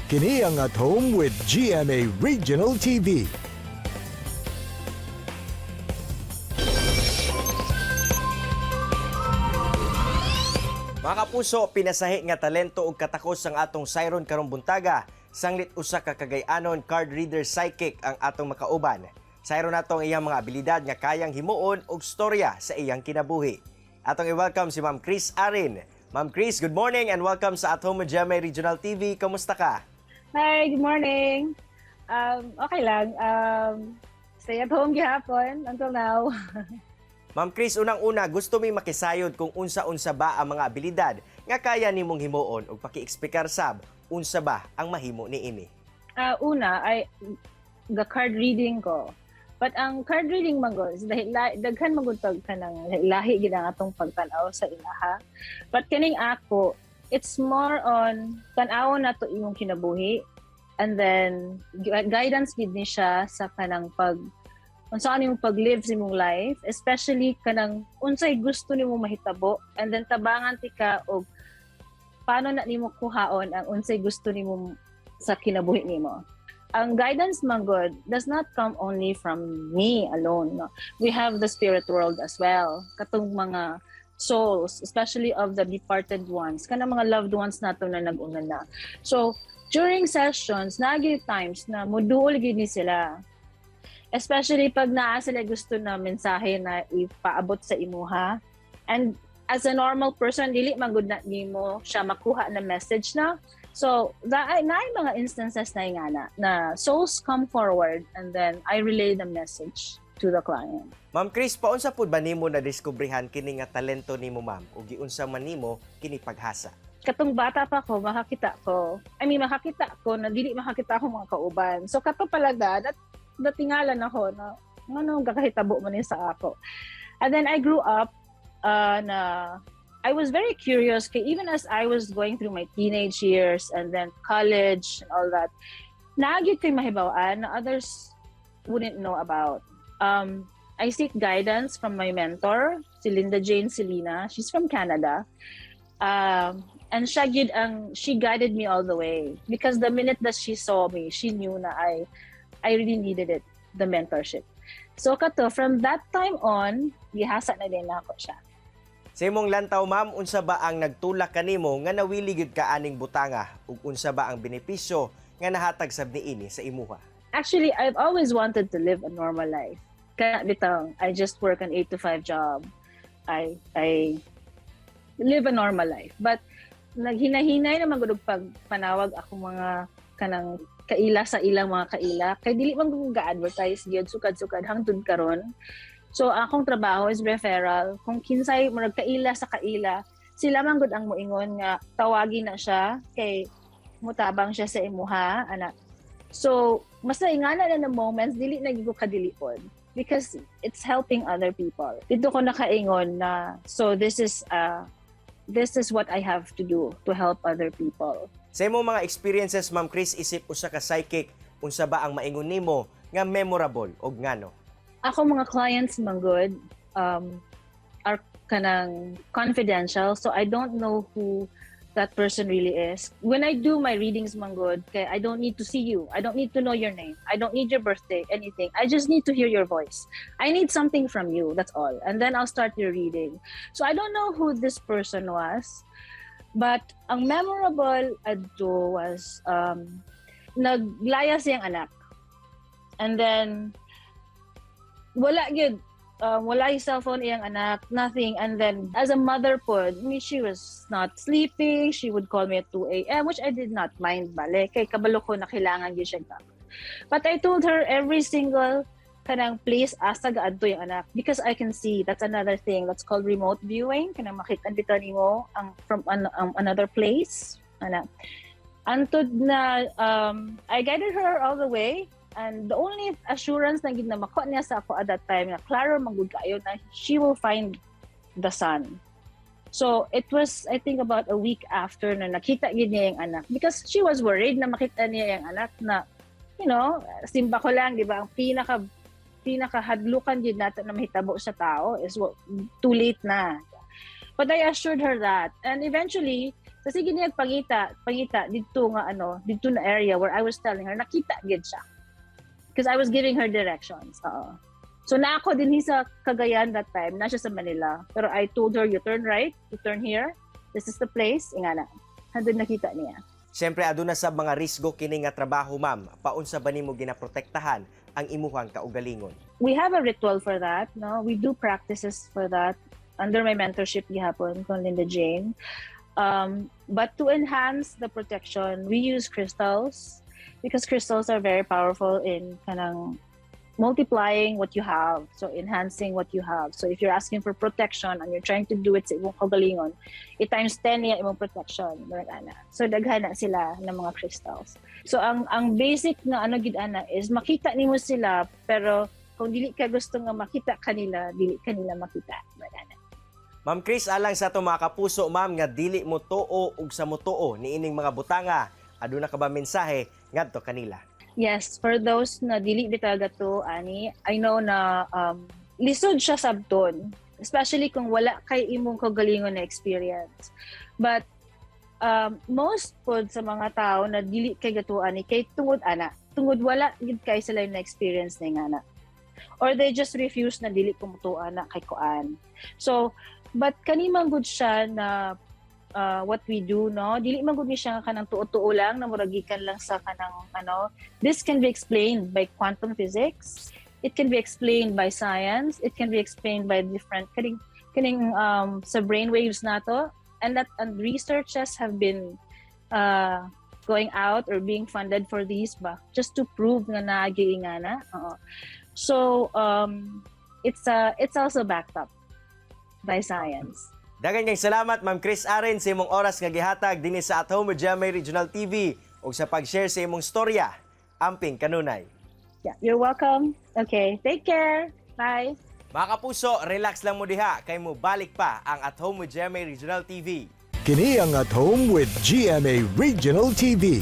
Kini ang At Home with GMA Regional TV. Mga kapuso, pinasahi nga talento ug katakos ang atong sayron karong buntaga. Sanglit usa ka Cagayanon card reader psychic ang atong makauban. Sayron nato ang iyang mga abilidad nga kayang himuon og storya sa iyang kinabuhi. Atong i-welcome si Ma'am Chris Arin. Ma'am Chris, good morning and welcome sa At Home with GMA Regional TV. Kamusta ka? Hi, good morning. Okay lang. Stay at home gihapon until now. Ma'am Chris, unang-una, gusto mi makisayod kung unsa-unsa ba ang mga abilidad nga kaya nimong himuon ug paki-explicar sab unsa ba ang mahimo niini. Una, ay the card reading ko. But ang card reading man gud is dahil daghan man gud pag kanang lahi gid ang atong pagtan-aw sa ilaha. But kaning ako, it's more on tan-awon nato imong kinabuhi and then guidance gid ni siya sa kanang pag unsa imong pag-live sa imong life, especially kanang unsay gusto nimo mahitabo, and then tabangan ti ka og paano na nimo kuhaon ang unsay gusto nimo sa kinabuhi nimo. Ang guidance man gud does not come only from me alone. No? We have the spirit world as well. Katong mga souls, especially of the departed ones, kanang mga loved ones nato na nag-una na. So, during sessions, naa gyuy times na muduol gyud ni sila. Especially pag naa sila gusto na mensahe na ipaabot sa imuha. And as a normal person, dili man gud na nimo siya makuha na message na. So, naay mga instances na nga na souls come forward and then I relay the message to the client. Ma'am Chris, paunsa pud ba nimo na diskubrihan kini nga talento nimo, ma'am, ug giunsa man nimo kini paghasa? Katong bata pa ko, makakita ko. I mean, makakita ko na dili makakita ako mga kauban. So, kato palaga, natingalan ako na ano gakahitabo man ni sa ako. And then I grew up na I was very curious kay even as I was going through my teenage years and then college and all that, naa gyud ko'y mahibaw-an na others wouldn't know about. I seek guidance from my mentor, si Linda Jane Selina. She's from Canada. And siya gyud ang she guided me all the way because the minute that she saw me, she knew na I really needed it, the mentorship. So kato, from that time on, gihasa na din ako siya. Sa imong lantaw, ma'am, unsa ba ang nagtulak kanimo nga nawili gyud ka aning butanga ug unsa ba ang benepisyo nga nahatag sab niini sa imuha? Actually, I've always wanted to live a normal life. Kaya bitang, I just work an 8 to 5 job. I live a normal life. But naghinahinay naman gud og pag panawag ako mga kanang kaila sa ilang mga kaila kay dili man gud ga-advertise gyud sukad-sukad hangtod karon. So akong trabaho is referral. Kung kinsay murag kaila sa kaila, sila man gud ang moingon nga tawagi na siya kay mutabang siya sa imuha ana. So mas ingana na na moments dili na gyud ko kadilipon because it's helping other people. Dito ko nakaingon na so this is what I have to do to help other people. Sa imong mga experiences, Ma'am Chris, isip usa ka psychic, unsa ba ang maingon nimo nga memorable og ngano? Ako mga clients man gud are kanang confidential, so I don't know who that person really is. When I do my readings man gud, kay I don't need to see you. I don't need to know your name. I don't need your birthday, anything. I just need to hear your voice. I need something from you, that's all. And then I'll start your reading. So I don't know who this person was, but ang memorable adto was naglayas siyang anak. And then wala gyud wala yung cellphone iyang anak, nothing. And then, as a mother pod, I mean, she was not sleeping. She would call me at 2 a.m., which I did not mind, bale. Kay kabalo ko na kailangan gyud siya. But I told her every single kanang place asa gaadto yung anak because I can see. That's another thing. That's called remote viewing. Kanang makita bitaw nimo ang from another place. Ana. Antod na I guided her all the way. And the only assurance na gid na makuha niya sa ako at that time na klaro man gud kaayo na she will find the son. So it was, I think, about a week after na nakita gid niya yung anak because she was worried na makita niya yung anak na simba ko lang, di ba? Ang pinaka pinakahadlukan gid nato na mahitabo sa tao is, well, too late na. But I assured her that. And eventually, So sige niya pangita, pangita didto nga ano, didto na area where I was telling her, nakita gid siya. Because I was giving her directions. Oo. So na ako din sa Cagayan that time, na siya sa Manila. Pero I told her, "You turn right, you turn here. This is the place." Ingana. Handun nakita niya. Siyempre, aduna sa mga risgo kini nga trabaho, ma'am. Paunsa ba nimo ginaprotektahan ang imuhang kaugalingon? We have a ritual for that, no? We do practices for that under my mentorship gihapon kong Linda Jane. But to enhance the protection, we use crystals because crystals are very powerful in kanang multiplying what you have, so enhancing what you have. So if you're asking for protection and you're trying to do it sa imong kaugalingon, i times 10 niya imong protection, murag ana. So daghan na sila ng mga crystals. So ang basic na ano gid ana is makita nimo sila, pero kung dili ka gusto nga makita kanila, dili kanila makita, murag ana. Ma'am Chris, alang sa ato mga kapuso, ma'am, nga dili mo tuo ug sa motuo niining mga butanga, aduna ka ba mensahe ngadto kanila? Yes, for those na dili bitaw to ani, I know na lisod siya sabton, especially kung wala kay imong kaugalingon na experience. But most pod sa mga tao na dili kay gatuo ani kay tungod ana, tungod wala gid kay sila na experience na nga na. Or they just refuse na dili ko mutuo na kay kuan. So, but kani man gud siya na what we do, no? Dili man gud ni siya nga kanang tuo-tuo lang na murag gikan lang sa kanang ano. This can be explained by quantum physics. It can be explained by science. It can be explained by different kaning sa brainwaves nato, and that and researchers have been going out or being funded for these ba just to prove nga naagi nga na. Oo. So it's also backed up by science. Daghang kay salamat, Ma'am Chris Aren, sa imong oras nga gihatag dinhi sa At Home with GMA Regional TV ug sa pag-share sa imong storya. Amping kanunay. Yeah, you're welcome. Okay, take care. Bye. Mga kapuso, relax lang mo diha kay mo balik pa ang At Home with GMA Regional TV. Kini ang At Home with GMA Regional TV.